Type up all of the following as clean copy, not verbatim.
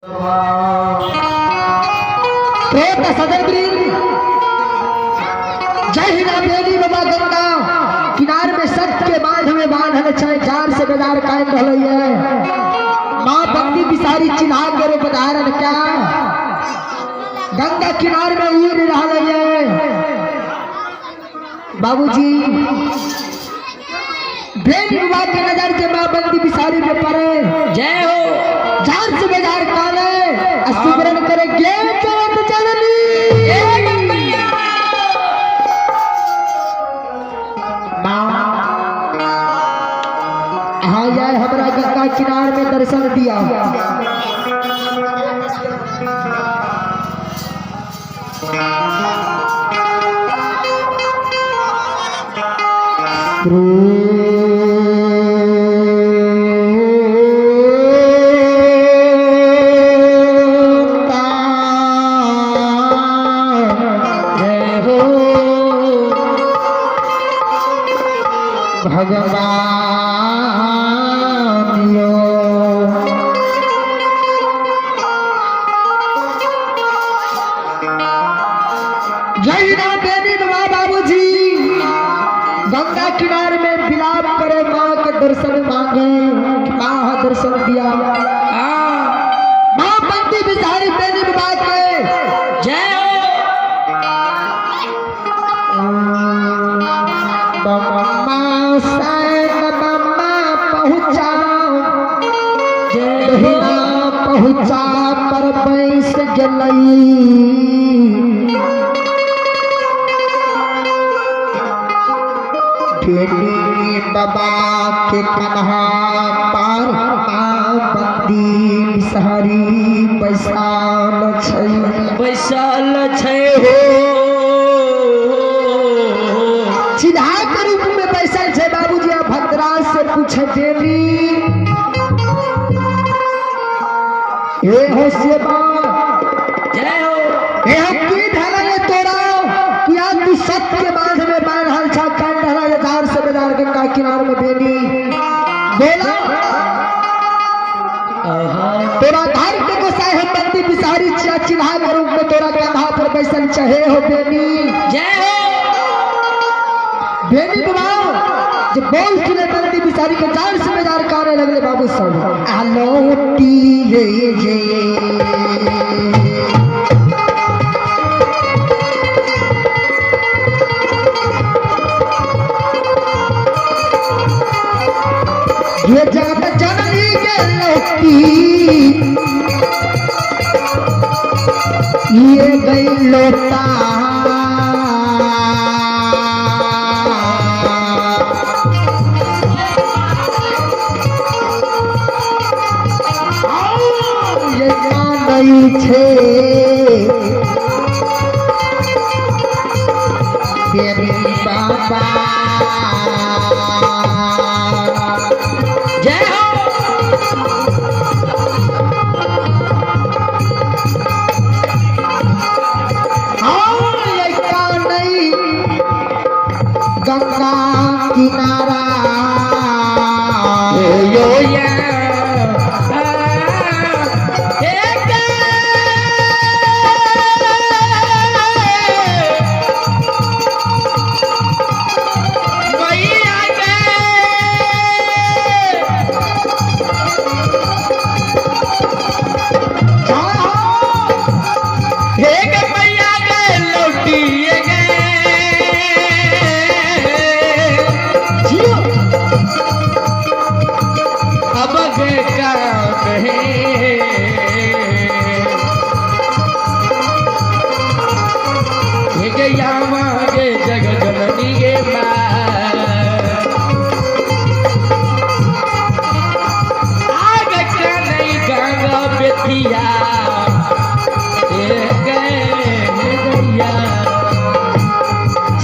प्रेत सदर वृंद जय हिना बेनी बाबा गंगा किनार में सत्य के बांध में बांधल छै, जार से बाजार कायम रहलै है। माँ बंदी बिसारी चिन्हा के रूप धारण क्या गंगा किनार में उड़ रहलै है। बाबूजी बेनी बाबा के नजर के माँ बंदी बिसारी पे पड़े, जय हो, जार से बाजार काले सुमरन करे गे जगत जननी। माँ हाँ जाए हमरा गंगा किनार में दर्शन दिया। जय हो भगवान यो जय राम बेनी बाबा बाबूजी गंगा किनार में विलाप करे, माँ के दर्शन मांगे, माँ दर्शन दिया। माँ बंदी बिचारी बेनी बाबा के जय हो। मम्मा सैन मम्मा पहुँचा जय हो। पहुँचा पर बैस गेलई। बेनी बाबा के कन्हा पार माँ बंदी बिसहारी बैसाल छै, बैसल छै हो। चिन्हा के रूप में बैसल छै बाबूजी। आ भद्राज से पूछे देवी हे हो सेवा, जय हो। हे हो की धरल तोरा किया तू सत्य के बांध में बांधल छा, कान धरल जार से बाजार गंगा किनार में बेनी बोला तोरा घर के गोसाई हम बंदी बिसारी चिया चिन्हा के रूप में तोरा कंधा पर बैसल चहे हो बेनी। जय हो। बेनी बाबा जब बोल सुने बंदी बिसारी के जार से बाजार काने लगले बाबू सब आलोटी ये जे ये जगत जननी के लौटी ये गई लोटा। ये कांदई छे बेनी बाबा। जय हो। गंगा किनारा यो या एक मैया के एक मैया के लौटी गए। अब के काम है यामा गे जग जननी गे माँ। आग का नहीं गंगा बेतिया गए गैया।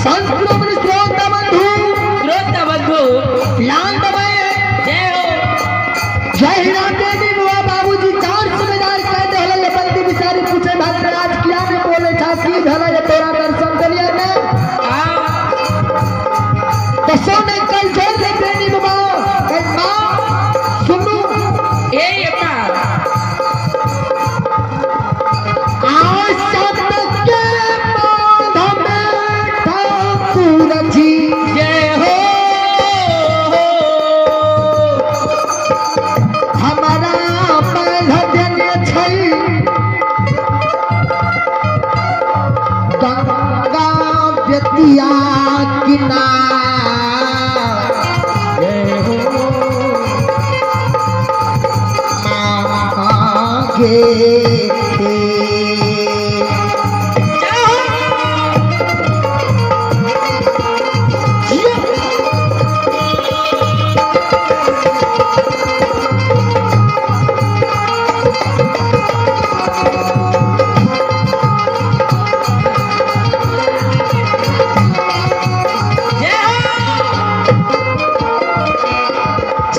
संत शिरोमणि श्रोता बंधु, श्रोता बंधु लाल दबाए। जय हो। जय राम देवी बाबा बाबूजी चार सुबेदार कह दहल बंदी बिचारी पूछे भद्राज किया ने बोले छा की धला ये तोरा दर्शन दिलिया ने। तो सोने कल जोर दे बेनी बाबा कह माँ सुनू ए माँ गे।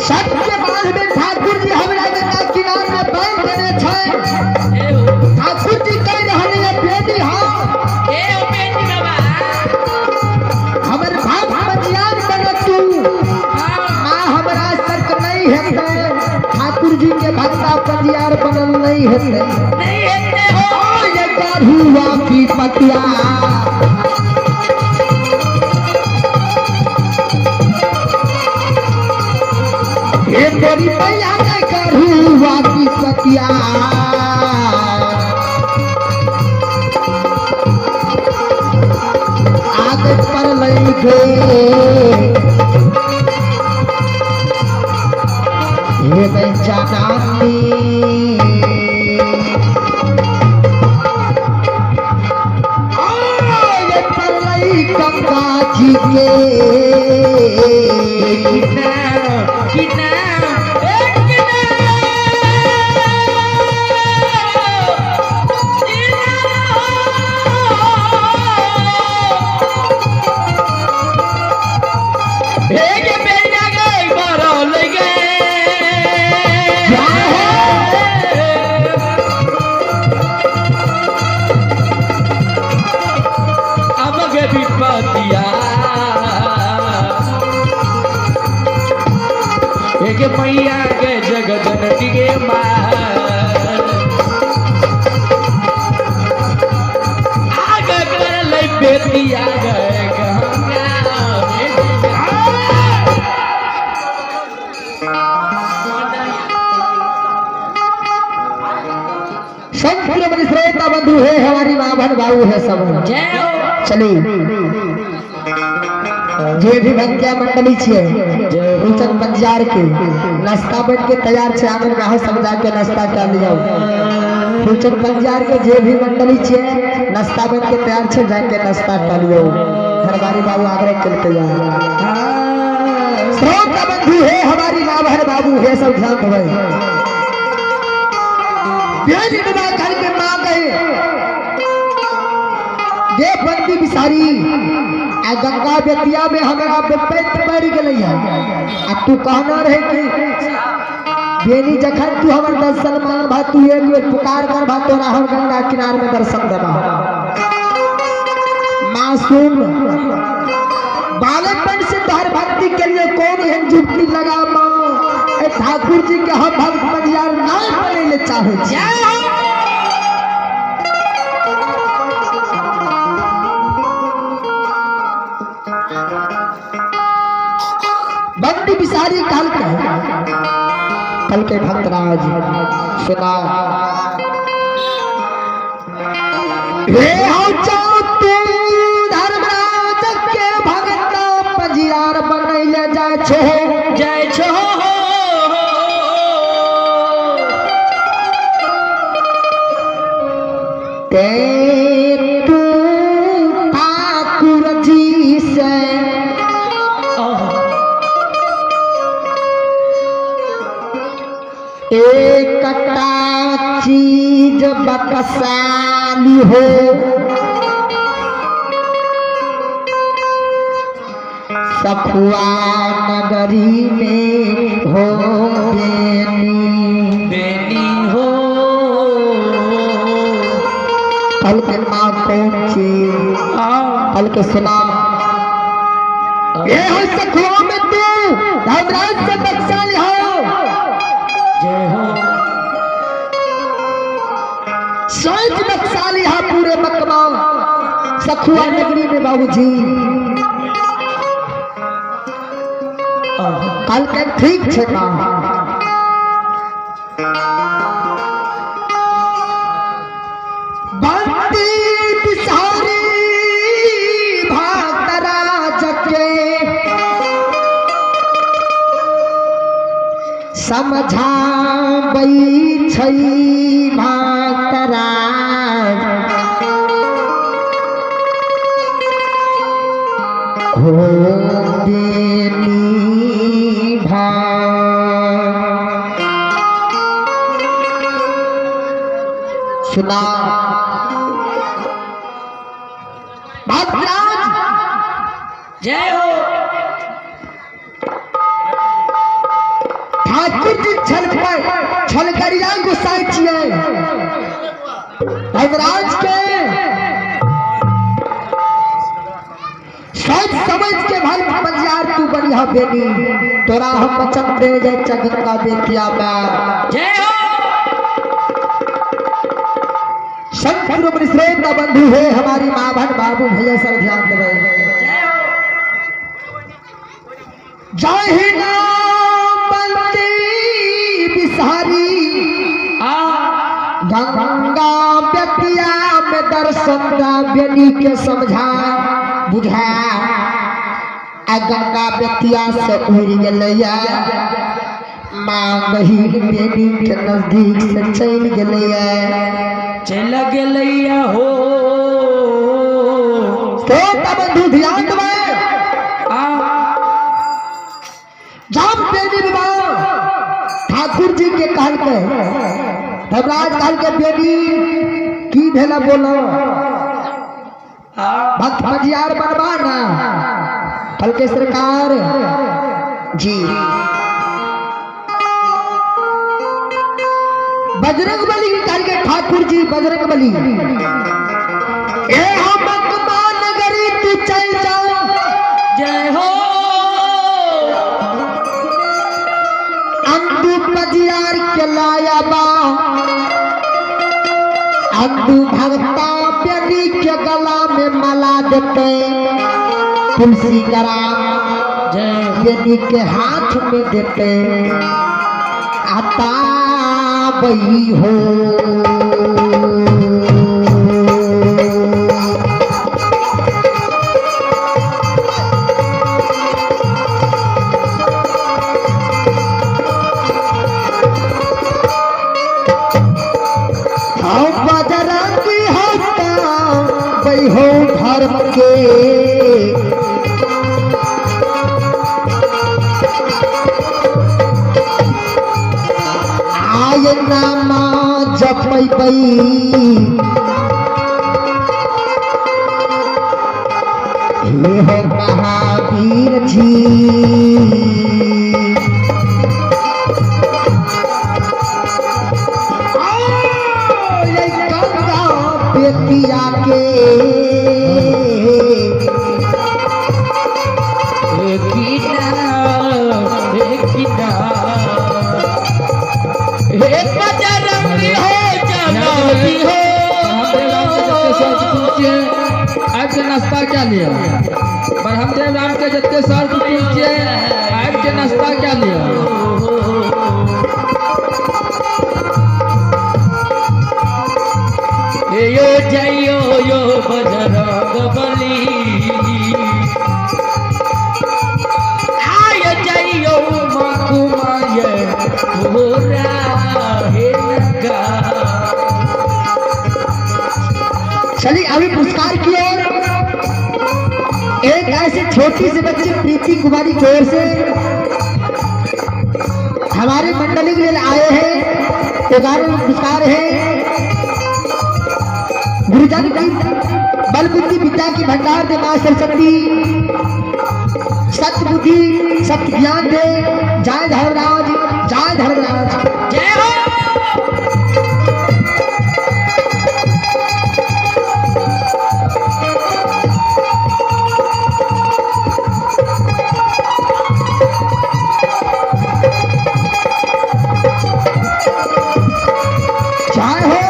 सत्य बांध में ठाकुर जी हमरा गंगा किनार में बांध देने छै। ठाकुर जी कह रहल है बेटी, हाँ हमर भाग बजियार बन तू, माँ हमरा शर्क नहीं हेतै। ठाकुर जी के भक्ता पंजियार बनल नहीं हेतै। ओ ये हुआ की पतिया हे तेरी मैया के करुआ की पतिया। आगे पर लई गे हे बेचानी, आगे पर लई गंगा जी के। मैया के जगजननी गे माँ, आगे कर ले बेटिया गए गंगा। संत शिरोमणि श्रोता बंधु है हमारी माँ बहन बाबू है सब। जय हो। चलिए जे भी भक्तिया मंडली छे रुचन पंजार के नाश्ता बन के तैयार छे, आंगन में सब जाके नाश्ता कर लियो। रुचन पंजार के जे भी मंडली छे नाश्ता बन के तैयार छे, जाके नाश्ता कर लियो। हरबारी बाबू आग्रह चलते जा। श्रोता बंधु है हमारी माँ बहन बाबू है सब ध्यान देवे। बेटी बाबा घर के माँ गए गे बंदी बिसारी आ गंगा बेतिया में हमरा बेपैत पड़ गेलै है। आ तू कहना रहे कि बेनी जखन तू हमर दर्शन मांग भा, तू एक बेर पुकार कर भा, तोरा हम गंगा किनार में दर्शन देबा। माँ सुन, बालकपन से तोहर भक्ति के लिए कौन एहन जुक्ति लगा माँ, ए ठाकुर जी के हम भक्त बनियार नहीं बने ले चाहे छी। बंदी बिसारी कल के कल के भक्तराज सुना, हे हो जाओ तू धर्मराज के भक्त पंजियार बनैले जाय छो, जय छो। ते तू ठाकुर जी से एकटा चीज बकसाली हो, सखुआ नगरी में हो बेनी बेनी हो। कल के माँ कौन चीज कल के सुना, ये हो सखुआ में तू धर्मराज से बकसाली हो। जय हो। सोच बकसाली हा पूरे मकमा सखुआ नगरी में बाबूजी। कल के ठीक छे माँ, बंदी बिसारी भक्तराज के समझाबै छै। सुना भक्तराज जय हो। ठाकुर जी छल पर छलकरिया गुस्साई छियै धर्मराज के सोच समझ के भाई मजियार तू बढ़िया बेनी तोरा हम वचन दे जाय गंगा बेतिया में। जय हो। संत शिरोमणि श्रेष्ठ बंधु है हमारी माँ बहन बाबू भैया सब ध्यान देवे। जय हो। जय ही नाम बंदी बिसारी आ गंगा बेतिया में दर्शन दा बेनी के समझा बुझा आ गंगा बेतिया से उड़ गेलैया माँ गहीर बेनी के नजदीक से चल गेलैया चल गेलैया हो। तो बंधु ध्यान देबै आ जब बेनी बाबा ठाकुर जी के कहलकै धर्मराज कहलकै बेनी की भेला बोलो आ भक्त मजियार बनबा ना। कहलकै सरकार जी बजरंग बली के कहलकै ठाकुर जी बजरंग बली ए हम नगरी तू चल जाओ। जय हो। अंदू मजियार के लाया बा अंदू भगता बेनी के गला में मला देते तुलसी ग्राम जय बेनी के हाथ में देते आता बही हो। हम बजरंगी होता बही हो धर्म के आय नामा जपैबै हे हो महावीर जी। आओ ये गंगा बेतिया के आबि के नाश्ता क्या लिया ब्रह्मदेव राम के जते सर कुटुम्ब छियै आबि के नाश्ता क्या लिया। यो जयो यो बजरंग बली आय जयो माँ कुमाय भोरा हे नगा। चलिए अभी पुरस्कार की ओर एक ऐसी छोटी सी बच्ची प्रीति कुमारी की ओर से हमारे मंडली के लिए आए हैं। 11 पुरस्कार है गुरुजन की बल बुद्धि विद्या की भंडार दे माँ सरस्वती सत्य बुद्धि सत्य ज्ञान दे। जय धर्मराज जय धर्मराज जय हो। जय हो।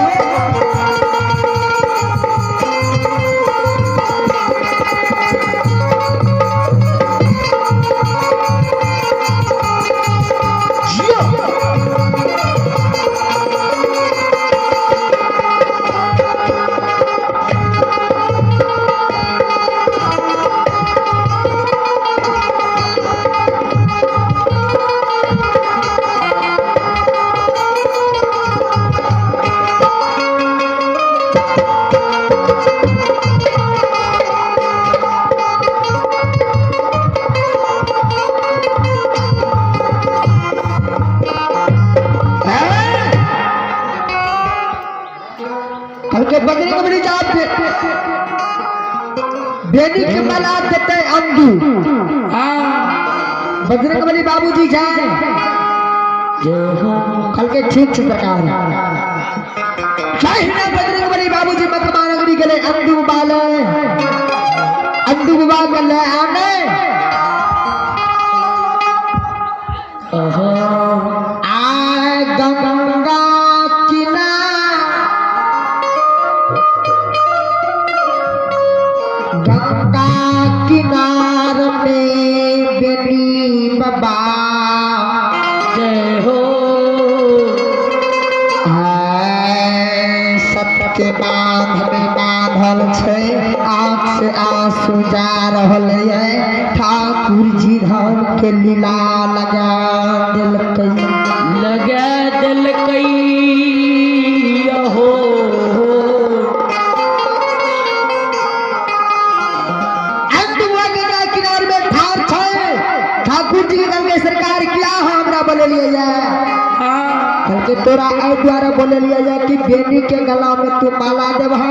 कहलकै बजरंग बली जा बेनी के माला देते अंधू। हाँ बजरंग बली बाबूजी जाए। जय हो। कहलकै ठीक छै सरकार। ना बजरंग बली बाबूजी मकमा नगरी गेले अंधू बाले अंधू बाबा के ले आने। आए गंगा किनार गंगा किनार में बेनी बाबा। जय हो। आए सत्य बांध में बांधल छै आँख से आंसू जा रहल ये ठाकुर जी धाम के लीला लगा देलकै लगा देलकै हो। अंत हुआ गंगा किनार में ठार छै ठाकुर जी के कहलकै सरकार क्या हमरा बोलेलिए ये। हाँ कहलकै तोरा एहि दुआरे बोलेलिए ये कि बेनी के गला में तू माला देबह,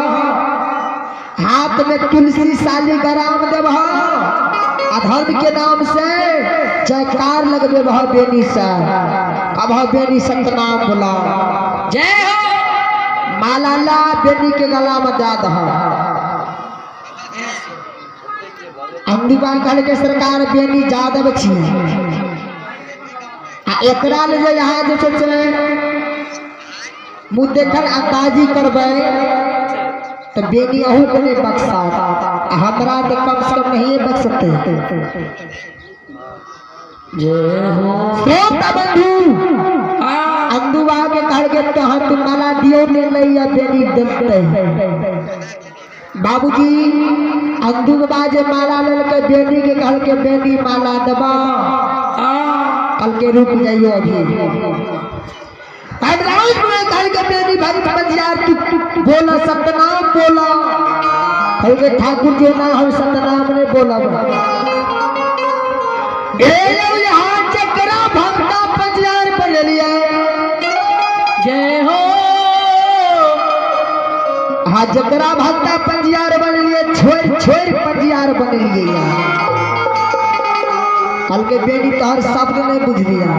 हाथ में तुलसी शालिग्राम देबह, अधर्म के नाम से जयकार लगबेबह बेनी से। अब बेनी सतनाम बोला। जय हो। माला ला बेनी के गला में दे दह। अंधुबा कहलकै सरकार बेनी जादव छी आ एकरा ले जे यहाँ जे छै से मुँह देखल अंदाजी करबै तऽ बेनी अहू के नहीं बख्शत आ हमरा तऽ कम से कम नहीं बख्शते। जय हो। श्रोता बंधु हाँ अंधुबा के कहलकै तोहर तू माला दियो ने लैया बेनी देते। बाबूजी अंधु बाबा जे माला लेलकै बेनी के कहलकै बेनी माला देबा। हाँ कहलकै रुक जाइयो अभी। कहलकै बेनी भक्त बजियार तू बोला सतनाम बोला। कहलकै ठाकुर जी ना हम सतनाम नहीं बोलब। ए यौ यहाँ जकरा भक्ता पंजियार बनेलिए। जय हो। हाँ जकरा भक्ता पंजियार बनेलिए छोड़ छोड़ पंजियार बनेलिए। कल के बेनी तोहर शब्द नहीं बुझलिया।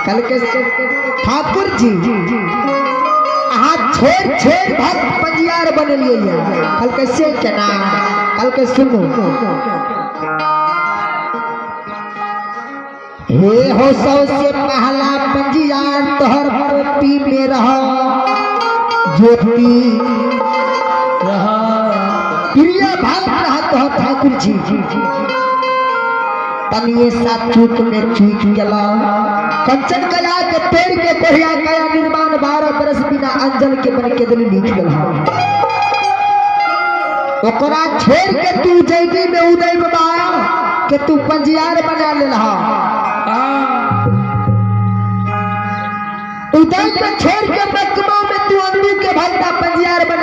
कल के ठाकुर जी अहाँ छोड़ छोड़ भक्त पंजियार बनेलिए। कल के से केना। कल के सुनू हे हो सबसे पहला पंजियार तोहर पोती में रह ज्योति रहा प्रिय भक्त रहा तोहर ठाकुर जी। तनिए सा चूक में चूक गला कंचन कला के पेड़ के कोहिया कया निर्माण 12 बरस बिना अंजल के बन के दिल लिख गला। ओकरा छोड़ के तू जैदी में उदय बाबा के तू पंजियार बना लेलहा। हाँ उदय के छोड़ के बकमा में तू अंधू के भक्ता पंजियार बना